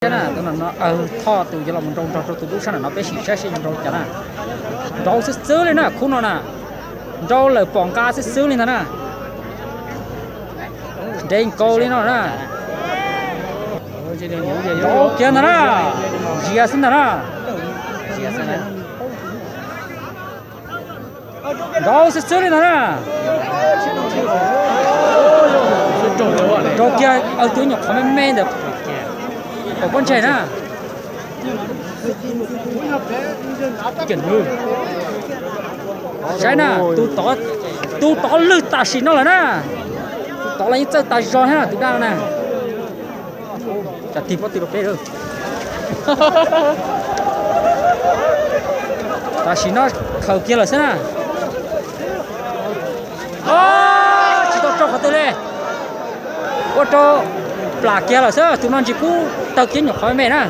Tus no, Thoj tus yuav los nrau nrog rau tus dub sab nram no, peb sim saib seb yuav nrau cas na. Nrau xwb xwb li na, khub no na. Nrau lawm pom nqa xwb xwb li ntag na. Nres nkaus li no na. Nrau kiag ntag na. Zias xwb ntag na. Nrau xwb xwb li ntag na. Nrau kiag, tus nyuam qhuav me me ntawd. Pom pob ntseg na. Saib na, tus tod lwg tam sim no lawm na. Tus tod los yeej txawj tas zog thiab tus dab no na. Cas tig pob tw rau peb lawm. Tam sim no khaws kiag lawm xwb na. Tsis tau raug qhov twg li. Ua rau plam kiag lawm xwb, tus no ntsis kub tawg kiag nyuam qhuav me me na.